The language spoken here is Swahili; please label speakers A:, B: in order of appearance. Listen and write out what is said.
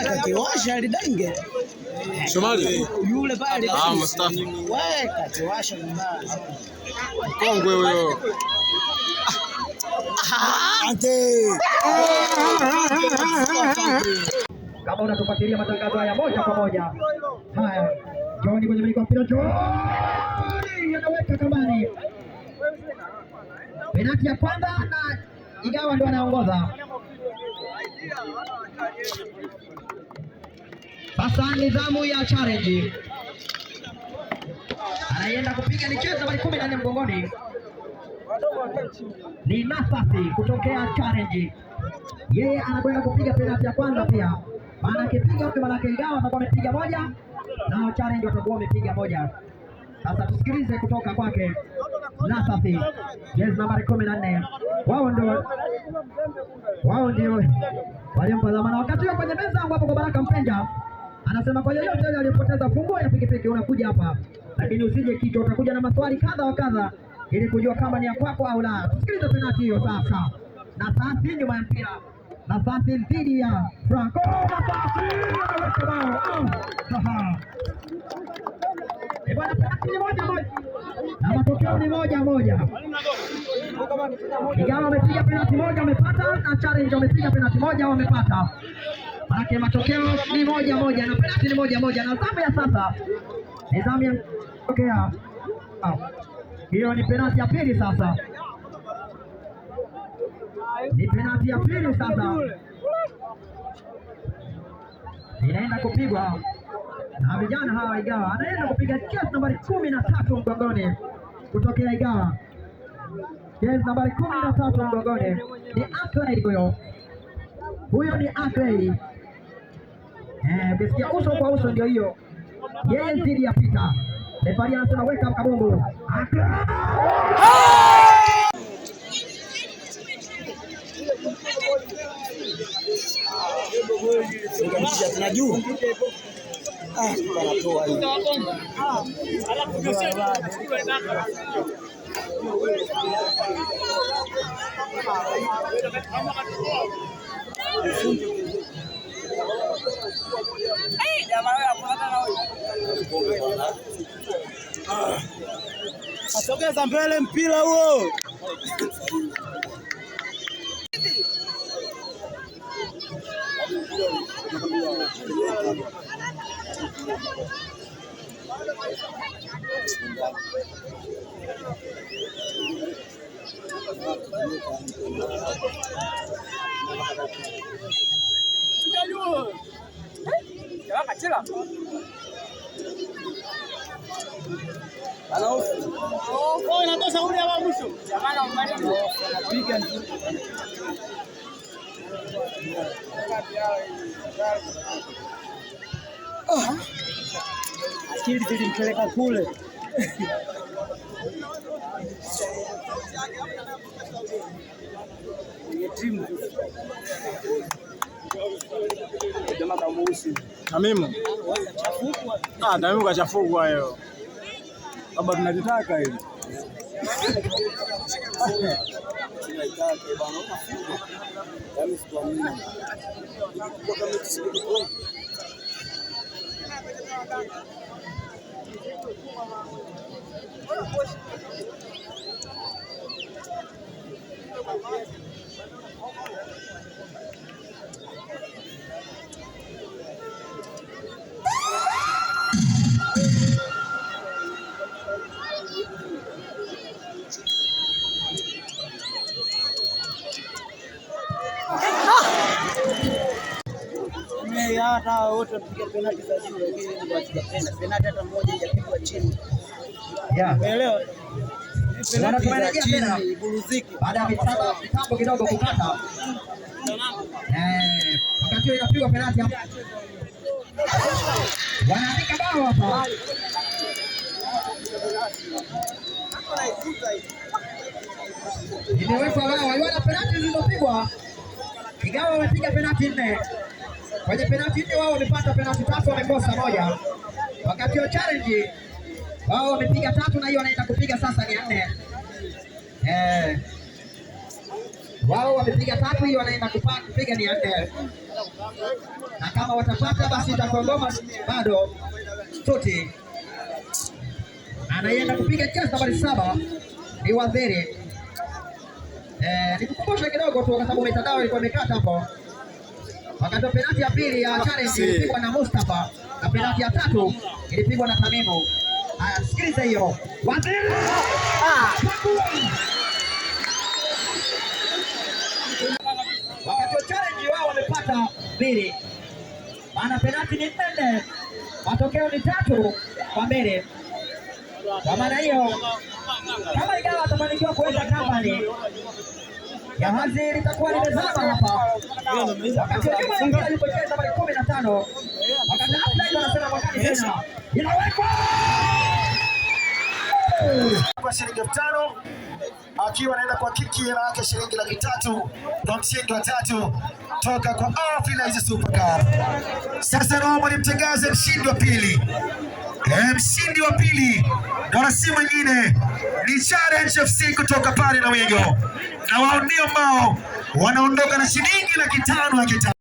A: Kakiwasha lidange
B: Shomali
A: yule pale.
B: Ah, Mustafa.
A: Wewe kakiwasha mbaya.
B: Mkongwe huyo.
C: Kama unatufuatilia matangazo haya moja kwa moja. Haya, John kwenye mliko wa mpira, John anaweka kambani. Penati ya kwanza na Igawa ndio anaongoza. Sasa ni zamu ya Challenge, anaenda kupiga ni cheza nambari 14 mgongoni, ni Nafasi kutokea Challenge. Yeye anakwenda kupiga penalti ya kwanza pia, maana akipiga huko, maana Igawa atakuwa amepiga moja na Challenge watakuwa wamepiga moja. Sasa tusikilize kutoka kwake Nafasi, jezi nambari 14. Wao ndio waliompa dhamana. Wakati huo kwenye meza yangu hapo kwa Baraka Mpenja anasema kwa yeyote yule aliyepoteza funguo ya pikipiki unakuja hapa, lakini usije kichwa, utakuja na maswali kadha wa kadha ili kujua kama ni ya kwako au la. Tusikilize penalti hiyo sasa. Nafasi nyuma ya mpira, nafasi dhidi ya Franco, nafasi anaweka bao. Ah, haha. Eh, bwana, penalti ni 1-1 na matokeo ni 1-1. Igawa wamepiga penalti moja wamepata, na Challenge wamepiga penalti moja wamepata. Manake matokeo ni 1-1 na penalti ni 1-1, na zamu ya sasa ni zamu ya tokea. Hiyo ni penalti ya pili sasa, ni penalti ya pili sasa inaenda kupigwa na vijana hawa Igawa. Anaenda kupiga jezi nambari 13 mgongoni kutokea Igawa, jezi nambari 13 mgongoni ni Akley huyo, huyo ni Akley. Ukisikia uso kwa uso ndio hiyo, yeye dhidi ya Peter. Refari anasema weka kabumbu. Akley!
A: Tena juu. Ah, wanatoa hiyo. Asogeza mbele mpira huo. Akili zilimpeleka kule. Kwenye timu.
B: Tamimu. Ah, Tamimu kachafukwa hiyo. Baba tunalitaka hili.
A: Hata wote wapiga penalti za juu, lakini ndio wasijapenda penalti hata moja haijapigwa chini. Umeelewa? Penalti za chini buruziki.
C: Baada ya mitambo kidogo kukata, wakati huo inapigwa penalti hapa, wanaandika bao hapa. Imewekwa bao. Wana penalti zilizopigwa, ingawa wamepiga penalti nne. Kwenye penalti nne wao wamepata penalti tatu, wamekosa moja. Wakati wa Challenge wao wamepiga tatu na hiyo wanaenda kupiga sasa ni ya nne. Wao wamepiga tatu, hiyo wanaenda kupiga ni ya nne, na kama watapata basi itakuwa ngoma bado. Tuti anaenda kupiga jezi nambari 7 ni Waziri. Nikukumbushe kidogo tu kwa sababu mitandao ilikuwa imekata hapo. Wakati wa penalti ya pili ya Challenge ilipigwa na Mustafa na penalti ya tatu ilipigwa na Tamimu. Haya, sikiliza hiyo. Waziri! Wakati wa Challenge wao wamepata 2. Maana penalti ni 4, matokeo ni 3-2. Kwa maana hiyo kama Igawa atafanikiwa kuweka kambani, jahazi litakuwa limezama hapa. Wakati wa nyuma mpira alipocheza nambari 15, wakati Abdalla anasema mwakani tena inawekwa
D: kwa shilingi 5000 akiwa anaenda kwa kiki hela yake shilingi 300,000 kwa mshindi wa 3 toka kwa Afrilize Super Cup. Sasa naomba nimtangaze mshindi wa pili. Mshindi wa pili na si mwingine ni Challenge FC kutoka pale na Wigo, na wao ndio ambao wanaondoka na shilingi 500,000 500,000.